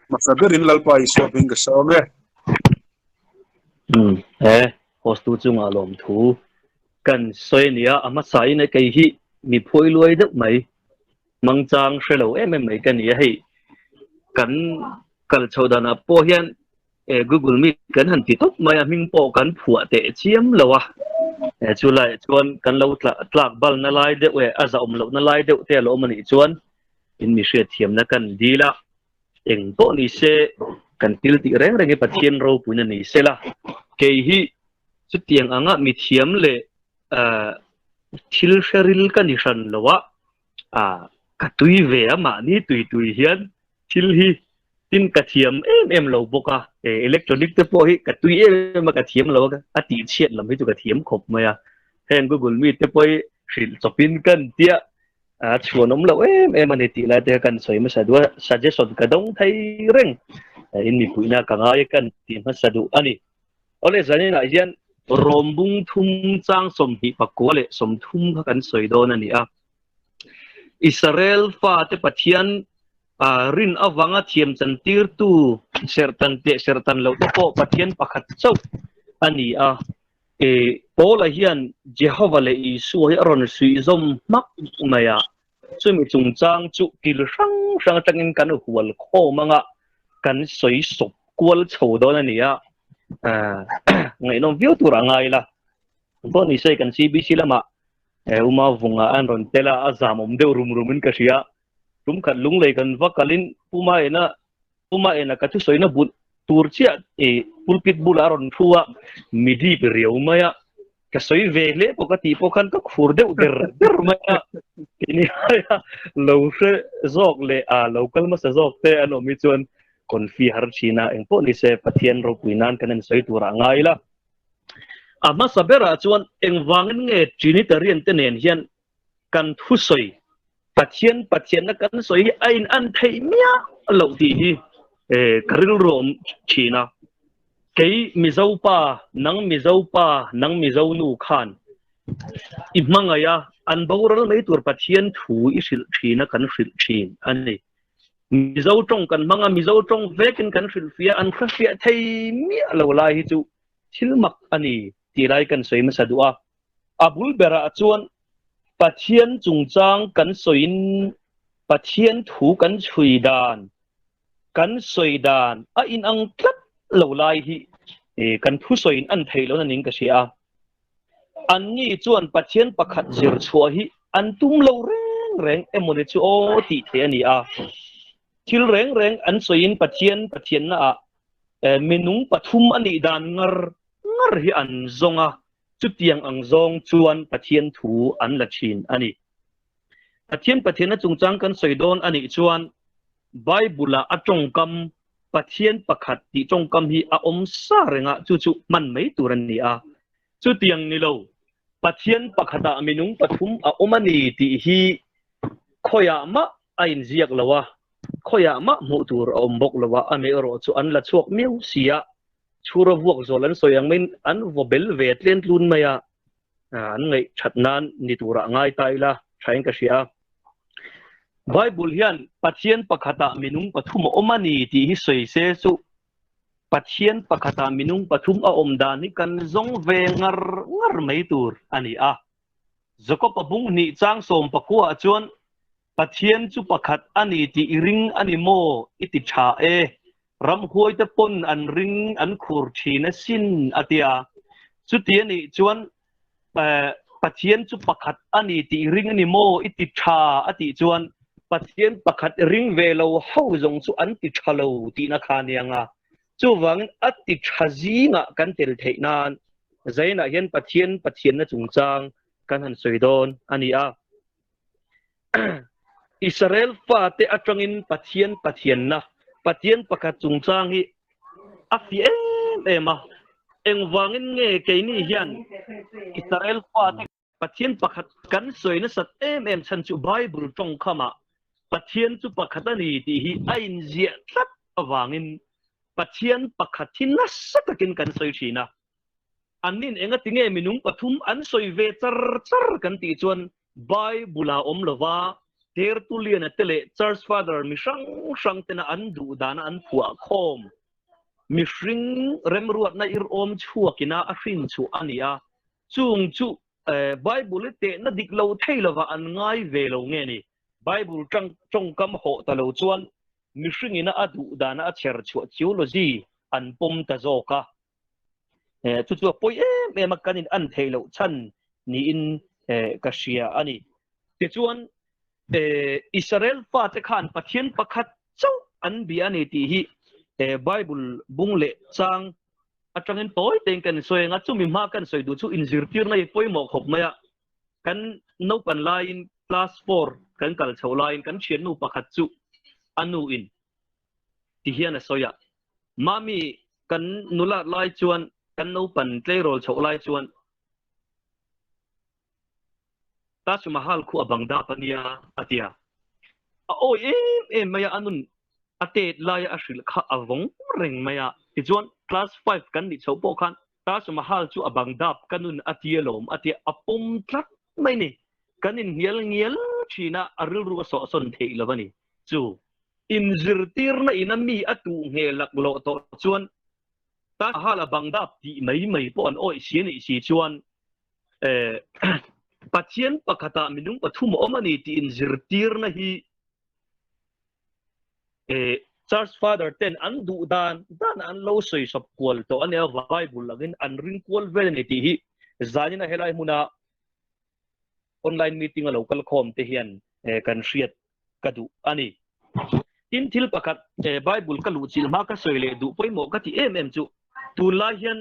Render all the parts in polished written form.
Hmasa berin Lalpa Isua hming ka sawm e. Um, he host tu chungah lawmthu kan sawi a nia, a hmasa in e kei hi mi phuai luai deuh mai, mangchang hre lo em em mai ka ni a, hei kan kal chho danah pawh hian e Google Meet kan han ti tawp mai a, hming pawh kan phuah teh chiam lo a, e chulaiah chuan kan lo tlak balna lai deuh e a zahawm lohna lai deuh te a lo awm a nih chuan in mi hriatthiamna kan dil a, eng pawh ni se kan thil tih reng reng hi Pathian ropuina ni se la, kei hi chutiang anga mi thiam leh thil hre ril ka ni hran lo a, ka tui ve a mahni tui tui hian thil hi tin ka thiam em em lo bawk a, electronic te pawh hi ka tui em em a ka thiam lo a, a tihchhiat lam hi chu ka thiam khawp mai a, heng Google Meet te pawh hi hrilh chawpin kan tia a chhuan awm loh em em a ni tih lai te kan sawi hmasa duh a, suggestion ka dawng thei reng in mipuina ka ngai kan ti hmasa duh a ni. Awle zaninah hian rawmbung thum chang 29 leh 30 kha kan sawi dawn a ni a. Israel fate Pathian rin avanga thiam chantirtu serhtan leh serhtan loh te pawh Pathian pakhat chauh a ni a. E, Paula hian Jehova leh Isua hi a rawn suihzawm hmak mai a, chumi chungchang chu kil hrang hrang atangin kan hual khawm anga kan sawi sawp kual chho dawn a ni a, ngaihnawm viau tur a ngai la. Pawh ni se kan CBC lamah Uma Vunga an rawn tel a, a zamawm deuh rum rumin ka hria. Tum khat lunglei kan va kalin Puma ena Puma ena ka thusawina bul tur chiah i pulpit bulah a rawn thu a, mi dip riau mai a, ka sawi ve hle pawh ka tih pawh khan ka khur deuh der der mai a, keini aia lo hre zawk leh a lo kal hmasa zawk te an awm hi chuan confi har thin a, engpawh ni se Pathian ropui nan kan en sawi turah ngai ila. A hmasa berah chuan engvangin nge Trinitarian te nen hian kan thusawi, Pathian Pathianna kan sawi hi a in an theih miah loh tih hi ka rilru a awm thin a. Kei Mizo pa, nang Mizo pa, nang Mizo nu khan i hmangaih a, an boral mai tur Pathian thu i hrilh thin a, kan hrilh thin a ni. Mizo tawng kan hmang a, Mizo tawng vekin kan hrilhfiah a, an hrefiah thei miah lo lai hi chu thil mak a ni tih lai kan sawi hmasa duh a. A bul berah chuan Pathian chungchang kan sawiin Pathian thu kan chhui dan, kan sawi dan a inang tlat lo lai hi kan thusawiin an theih lohna ning ka hria a. Anni chuan Pathian pakhat zir chhuah hi an tum lo reng reng emawni chu aw tih theih a ni a. Thil reng reng an sawiin Pathian Pathiannaah minung pathum a nih dan ngar ngar hi an zawng a, chutiang ang zawng chuan Pathian thu an la thin a ni. Pathian Pathianna chungchang kan sawi dawn a nih chuan Bible-ah a tawngkam Pathian pakhat tih tawngkam hi a awm sa reng a, chu chu hman mai tur a ni a. Chutiang ni lo, Pathian pakhatah minung pathum a awm a ni tih hi khawiah mah a inziak lo a, khawiah mah hmuh tur a awm bawk lo a, a mei erawh chu an la chhuak miau si a, Chhura vuak zawl an sawi ang maiin an vaw bel ve tlen tlun mai a, an ngaih that nan ni turah ngai ta ila thain ka hria a. Bible hian Pathian pakhatah minung pathum a awm a ni tih hi sawi se chu Pathian pakhatah minung pathum a awm dan hi kan zawng ve ngar ngar mai tur a ni a. Jakob-a bung hnih chang 19 ah chuan Pathian chu pakhat a ni tih i ring a ni maw? I ti tha e. Ramhuaite pawn an ring an khur thin asin a ti a. Chuti a nih chuan Pathian chu pakhat a ni tih i ring a ni maw? I ti tha a tih chuan Pathian pakhat ring ve lo ho zawng chu an ti tha lo tihna kha a ni ang a. Chuvangin a ti tha zingah kan tel theih nan Zainah hian Pathian Pathianna chungchang kan han sawi dawn a ni a. Israel fate atangin Pathian Pathianna, Pathian pakhat chungchang hi a fiah em em a. Engvangin nge keini hian Israel fate Pathian pakhat kan sawi nasat em em chhan chu Bible tawngkhamah Pathian chu pakhat a ni tih hi a inziah tlat avangin Pathian pakhat hi nasa takin kan sawi thin a. Annin engati nge minung pathum an sawi ve char char kan tih chuan Bible-ah awm lova. Tertullian-a te leh Church Father mi hrang hrang tena an duh dana an phuah khawm mihring remruatna irhawm chhuakina a hrin chhuah a ni a, chung chu Bible-i tehna dik lo thei lova an ngai ve lo nge ni? Bible tawngkam hawh ta lo chuan mihringina a duh dana a chher chhuah theology an pawm ta zawk a. Chu chu a pawi em em a, kan in an theih loh chhan niin ka hria a ni. Tichuan, Israel fate khan Pathian pakhat chauh an bia a ni tih hi Bible bung leh chang atangin tawi tein kan sawi ang a, chumi hma kan sawi duh chu inzirtirna hi pawimawh khawp mai a. Kan naupan laiin class four kan kal chhoh laiin kan thiannu pakhat chu a nuin ti hian a sawi a, Mami, kan nulat lai chuan, kan naupan tleirawl chhoh lai chuan Taj Mahal khu a bang dap a nia, a ti a. A awi em em mai a, a nun a tet laia a hrilh kha a vawng reng mai a. Tichuan, class five kan nih chhoh pawh khan Taj Mahal chu a bang dap ka nun a ti alawm, a ti a, a pawm tlat mai ni. Kan inhnial ngial thin a, a rilru a sawhsawn theih lo a ni. Chu inzirtirna ina mi a tuh ngheh laklawh tawh chuan Taj Mahal a bang dap tih mai mai pawh an awih si a nih si chuan Pathian pakhatah minung pathum a awm a ni tih inzirtirna hi Church Father ten an duh dan dan an lo sawi sawp kual tawh a nia, Bible angin an ring kual vel a ni tih hi zanin a helai hmuna online meeting a lo kal khawm te hian kan hriat ka duh a ni. Tin thil pakhat Bible ka luh chilh hma ka sawi leh duh pawimawh ka ti em em chu tunlai hian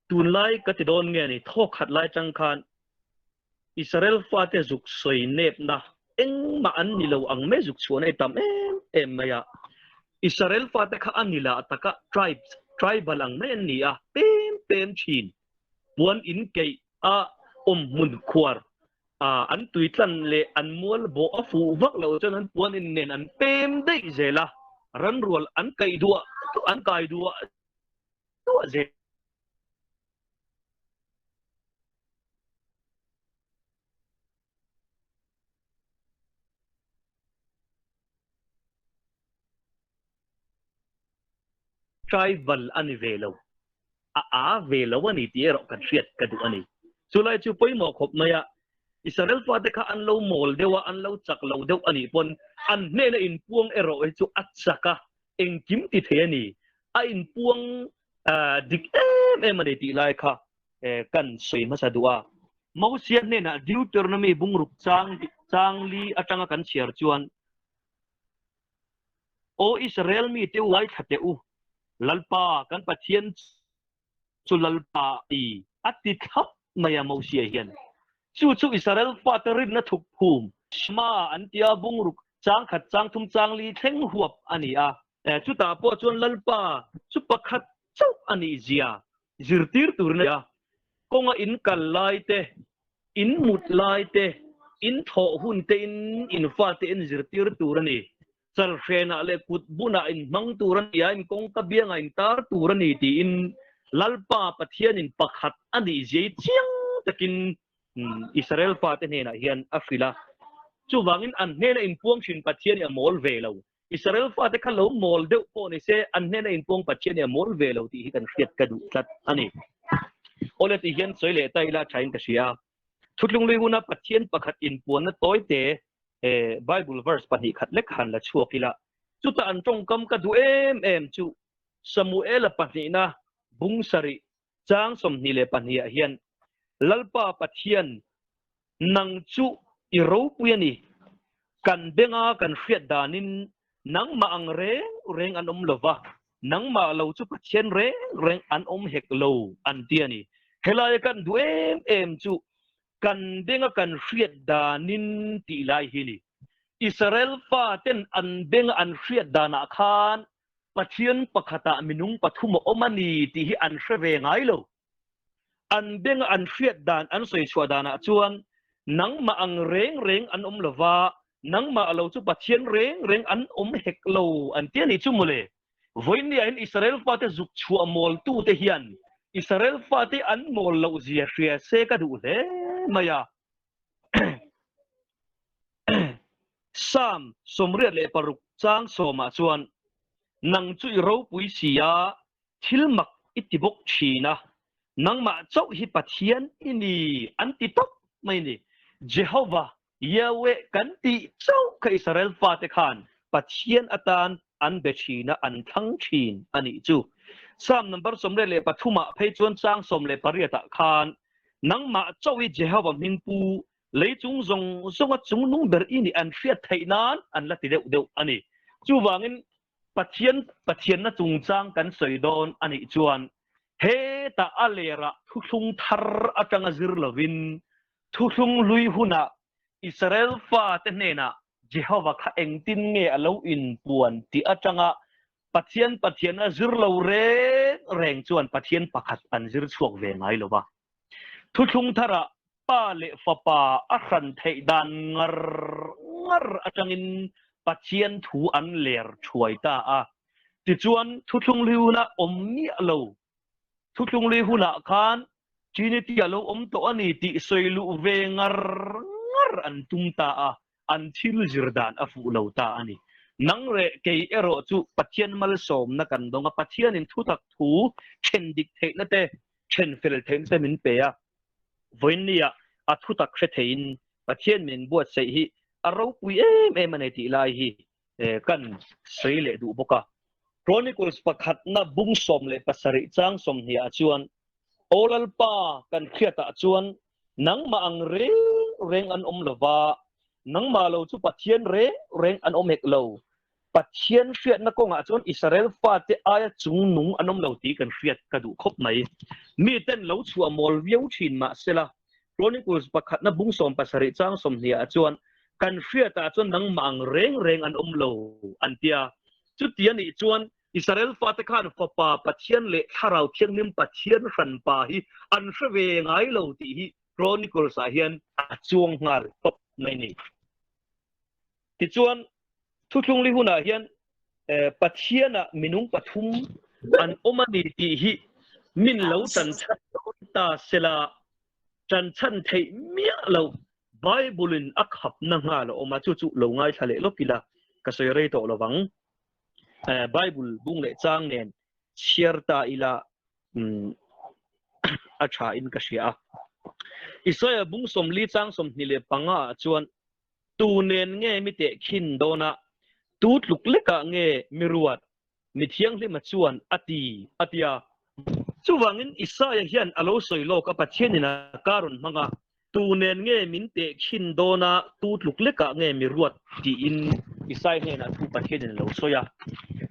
tunlai ka ti dawn nge ni thawk khat lai tang khan Israel fate zuk sawi nepna engmah an ni lo ang mai zuk chhuahna i tam em em mai a. Israel fate kha a ni lah taka tribes tribal ang mai an ni a pem pem thin. Puan in keih a awm hmun khuar a an tui tlan leh an mual bawh a fuh vak loh chuan an puan in nen an pem daih zel a, ranrual an kaih duah an kai duah duah zel. Tribal a ni ve lo, a aa ve lo a ni tih erawh kan hriat ka duh a ni. Chulai chu pawimawh khawp mai a, Israel fate kha an lo mawl deuh a, an lo chak lo deuh a nih pawn an hnena inpuang erawh hi chu a chak a, engkim ti thei a ni. A inpuang dik em em a ni tih lai kha kan sawi hmasa duh a. Mosia hnenah Deuteronomy bungruk chang chang li atanga kan chhiar chuan, Aw Israel mite u ngaithla teh u, Lalpa kan Pathian chu Lalpa i a ti thlap mai a Mosia hian. Chu chu Israel fate rinna thuk phum, Shema an tia bungruk chang khat chang thum chang li thleng huap a ni a. Chutah pawh chuan Lalpa chu pakhat chauh a nih zia zirtir turin a ni a, kawnga in kal lai te, in mut lai te, in thawh hun te in in fate in zirtir tur a ni. Chalhrenah leh kut bunah in hmang tur a ni a, in kawngka biangah in tar tur a ni tiin Lalpa Pathianin pakhat a nih zia hi chiang takin Israel fate hnenah hian a hrilh a. Chuvangin an hnena inpuang thin Pathian hi a mawl ve lo. Israel fate kha lo mawl deuh pawh ni se, an hnena inpuang Pathian hi a mawl ve lo tih hi kan hriat ka duh tlat a ni. Awle tih hian sawi leh ta ila thain ka hria. Thutlunglui huna Pathian pakhat inpuanna tawite Bible verse 2 khat lek han la chhuak ila. Chutah an tawngkam ka duh em em chu Samuela pahnihna bung sarih chang 22 ah hian Lalpa Pathian Nang chu i ropui a ni. Kan benga kan hriat danin nangmah ang reng reng an awm lo va, nangmah lo chu Pathian reng reng an awm hek lo an ti a ni. Helaia kan duh em em chu kan benga kan hriat danin tih lai hi ni. Israel faten an benga an hriat danah khan Pathian pakhatah minung pathum a awm a ni tih hi an hre ve ngai lo. An benga an hriat dan an sawi chhuah danah chuan nangmah ang reng reng an awm lo va, nangmah lo chu Pathian reng reng an awm hek lo an ti a nih chu mawle. Vawinia hian Israel fate zuk chhuah mawltute hian Israel fate an mawl loh zia hria se ka duh hle mai a. Psalm 86 chang sawmah chuan, Nang chu i ropui si a, thil mak i ti bawk thin a, nangmah chauh hi Pathian i ni an ti tawp mai a ni. Jehovah, Yahweh kan tih chauh kha Israel fate khan Pathian atan an be thin a, an thlang thin a nih chu. Psalm number 13 ah phei chuan chang 18 ah khan, Nangmah chauh hi Jehovah hming pu, lei chung zawng zawnga chungnung ber i nih an hriat theih nan an la ti deuh deuh a ni. Chuvangin Pathian Pathianna chungchang kan sawi dawn a nih chuan hetah a lerah thuthlung thar atanga zir lovin thuthlung hlui hunah Israel fate hnenah Jehova kha engtin nge a lo inpuan tih atanga Pathian Pathianna zir lo reng reng chuan Pathian pakhat an zir chhuak ve ngai lo va. Thuthlung tharah Pa leh Fapa a hran theih dan ngar ngar atangin Pathian thu an ler thuai ta a. Tichuan, thuthlung hlui hunah awm miah lo. Thuthlung hlui hunah khan Trinity a lo awm tawh a ni tih sawi luh ve ngar ngar an tum ta a, an thil zir dan a fuh lo ta a ni. Nang leh kei erawh chu Pathian malsawmna kan dawng a, Pathianin thutak thu then dik theihna te, then fel theihna te min pe a. Vawiinnia a thutak hre theiin Pathian min buatsaih hi a ropui em em a nei tih lai hi kan sawi leh duh bawk a. Chronicles pakhatna bung 17 chang 20 ah chuan, Aw Lalpa kan hriatah chuan nangmah ang reng reng an awm lova, nangmah lo chu Pathian reng reng an awm hek lo. Pathian hriatna kawngah chuan Israel fate aia chungnung an awm lo tih kan hriat ka duh khawp mai. Miten lo chhuah mawl viau thin mah sela, Chronicles pakhatna bung 17 chang 20 ah chuan kan hriatah chuan nangmah ang reng reng an awm lo an tia. Chuti a nih chuan Israel fate khan Fapa Pathian leh Thlarau Thianghlim Pathian hranpa hi an hre ve ngai lo tih hi Chronicles ah hian a chuang nghal tawp mai a ni. Tichuan, Thuthlungli hunah hian Pathianah minung pathum an awm a ni tih hi min lo tanchhan dawn ta sela, tanchhan theih miah loh Bible-in a khapna nghal a awm a, chu chu lo ngaithla leh lawk ila ka sawi rei tawh lovang. Bible bung leh chang nen chhiar ta ila a tha in ka hria a. Isaiah bung 40 chang 25 ah chuan Tu nen nge mi tehkhin dawn a, tu tluk lekah nge mi ruat, mi thianghlima chuan a ti? a ti a. Chuvangin Isaia hian a lo sawi lawk a, Pathianin a ka rawn hmang a, tu nen nge min tehkhin dawn a, tu tluk lekah nge mi ruat tiin Isaia hnenah thu Pathianin a lo sawi a.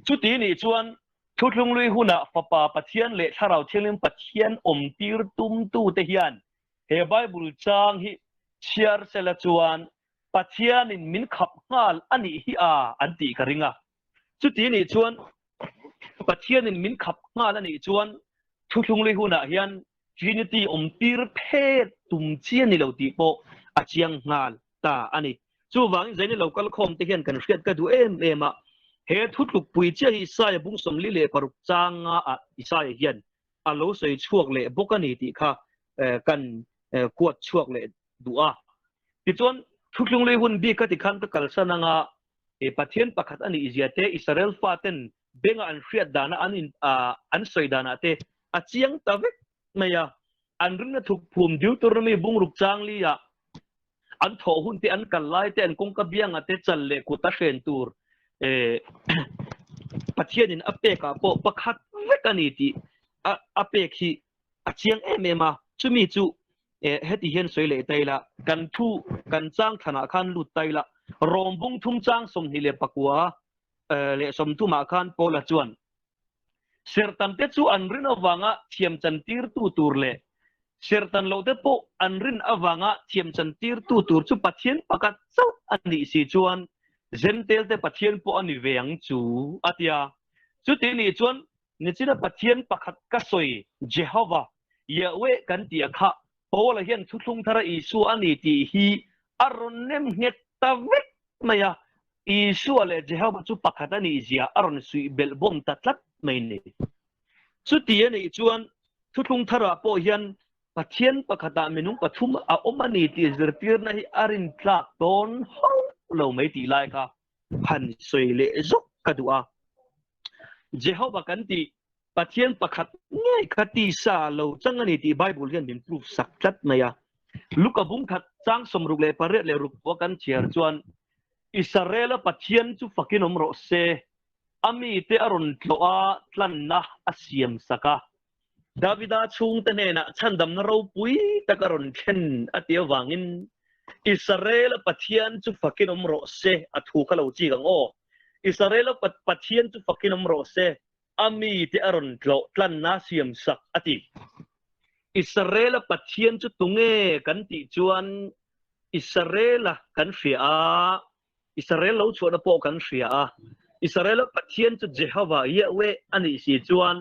Chuti nih chuan Thuthlunglui hunah Fapa Pathian leh Thlarau Thianghlim Pathian awmtir tumtute hian He Bible chang hi chhiar sela chuan Pathianin min khap nghal a nih hi a an tih ka ring a. Chuti nih chuan Pathianin min khap nghal a nih chuan Thuthlunglui hunah hian Trinity awm tir phet tum chi a ni lo tih pawh a chiang nghal ta a ni. Chuvangin Zaini lo kal khawm te hian kan hriat ka duh em em a, he thutlukpui chiah hi Isaia bung 46 changa ah Isaia hian a lo sawi chhuak leh bawk a ni tih kha kan kuat chhuak leh duh a. Tichuan, Thuthlunglui hun bik ka ti khan ka kalsan anga Pathian pakhat a nih zia te, Israel faten benga an hriat dana an in an sawi danah te a chiang ta vek mai a. An rinna thuk phum Deuteronomy bungruk changli ah an thawh hun te, an kal lai te, an kawngka bianga te chal leh kut a hren tur Pathianin a pekah pawh pakhat vek a ni tih a pek hi a chiang em em a. Chumi chu heti hian sawi leh ta ila, kan thu kan chang thlanah khan lut ta ila, Rom bung thum chang 24 leh 30 ah khan Paula chuan Serhtan te chu an rin avanga thiam chantirtu tur leh serhtan lohte pawh an rin avanga thiam chantirtu tur chu Pathian pakhat chauh a nih si chuan Zentelte Pathian pawh a ni ve ang chu, a ti a. Chuti nih chuan nichina Pathian pakhat ka sawi Jehovah, Yahweh kan tih a kha Paula hian thuthlung thara Isua a ni tih hi a rawn nem nghet ta vek mai a, Isua leh Jehova chu pakhat a nih zia a rawn suih belh bawm ta tlat mai ni. Chuti a nih chuan thuthlung tharah pawh hian Pathian pakhatah minung pathum a awm a ni tih zirtirna hi a rintlak dawn hauh lo mai tih lai kha han sawi leh zawk ka duh a. Jehovah kan tih Pathian pakhat ngei kha tisa lo chang a ni tih Bible hian min proof sak tlat mai a. Luka bung khat chang 68 leh ruk pawh kan chhiar chuan Israela Pathian chu fakin awm rawh se, a mite a rawn tlawh a, tlanna a siam sak a. Davida chhungte hnenah chhandamna ropui tak a rawn thlen a tih avangin Israela Pathian chu fakin awm rawh se, a thu kha lo chik ang aw. Israela Pathian chu fakin awm rawh se, a mite a rawn tlawh tlanna siam sak a ti. Israela Pathian chu tunge kan tih chuan Israela kan hria a, Israel lo chhuahna pawh kan hria a. Israela Pathian chu Jehovah, Yahweh, a nih si chuan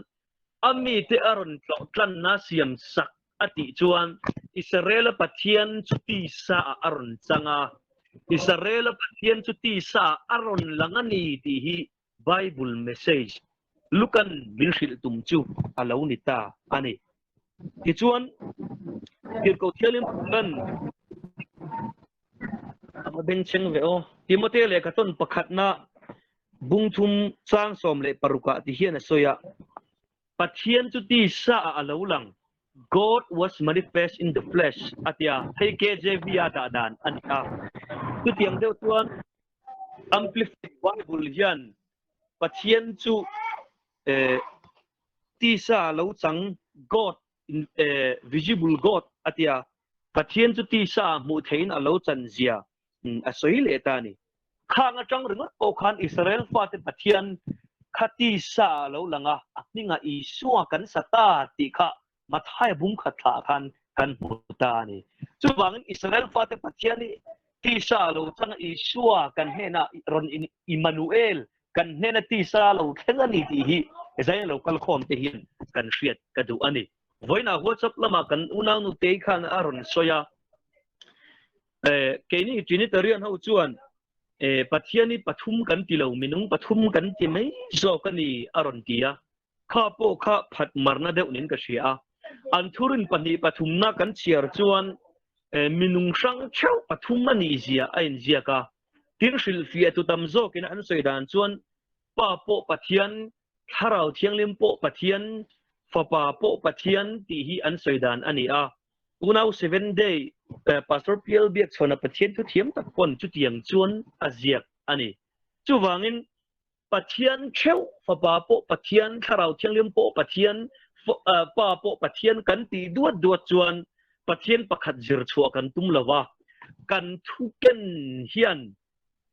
a mite a rawn tlawh tlanna siam sak a tih chuan Israela Pathian chu tisa ah a rawn chang a, Israela Pathian chu tisa ah a rawn lang a ni tih hi Bible message Lukan min hrilh tum chu a lo ni ta a ni. Tichuan, Tirhkoh Thianghlim Paula'n a va bengchheng ve aw. Timothea lehkha tawn pakhatna bung thum chang 16 ah ti hian a sawi a, Pathian chu tisa ah a lo lang, God was manifest in the flesh, a ti a, hei KJV a dah dan a ni a. Chutiang deuh chuan Amplified Bible hian Pathian chu tisa lo chang God, visible God a ti a, Pathian chu tisa hmuh theihin a lo chan zia a sawi leh ta a ni. Khang atang ringawt pawh khan Israel fate Pathian kha tisa a lo lang a, a hmingah Isua kan sa ta tih kha Mathaia bung khat thlah khan kan hmu ta a ni. Chuvangin Israel fate Pathian hi tisa a lo chang a, Isua kan hnenah rawn in Immanuel kan hnena tisa a lo thleng a ni tih hi Zaina lo kal khawm te hian kan hriat ka duh a ni. Vawiinah WhatsApp lamah kan unaunu Tei khan a rawn sawi a, keini Trinitarian ho chuan Pathian hi pathum kan ti lo, minung pathum kan ti mai zawk a ni a rawn ti a. Kha pawh kha phat marna deuh niin ka hria a. An thurin pahnih pathumna kan chhiar chuan minung hrang theuh pathum a nih zia a inziak a. Tin hrilhfiah tu tam zawkin an sawi dan chuan Pa pawh Pathian, Thlarau Thianghlim pawh Pathian, Fapa pawh Pathian tih hi an sawi dan a ni a. Unau Seven Day Pastor PL Biakchhawna Pathian thuthiam tak pawn chutiang chuan a ziak a ni. Chuvangin Pathian theuh, Fapa pawh Pathian, Thlarau Thianghlim pawh Pathian, Pa pawh Pathian kan tih duat duat chuan Pathian pakhat zir chhuah kan tum lo va, kan thu ken hian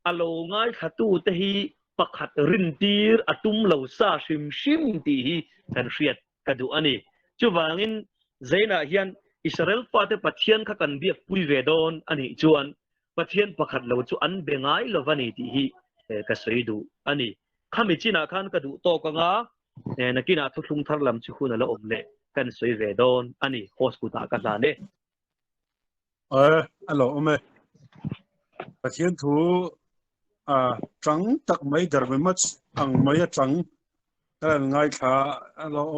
a lo ngaithlatute hi pakhat rintir a tum lo sa hrim hrim tih hi kan hriat ka duh a ni. Chuvangin Zainah hian Israel fate Pathian kha kan biakpui ve dawn a nih chuan Pathian pakhat lo chu an be ngai lo va ni tih hi ka sawi duh a ni. Khami chinah khan ka duh tawk anga nakinah thuthlung thar lam chu hun a la awm leh kan sawi ve dawn a ni. Host kutah ka hlan e. A lo awm e. Pathian thu a chang tak mai darbe mach ang mai a chang ka lan ngaithla a lo.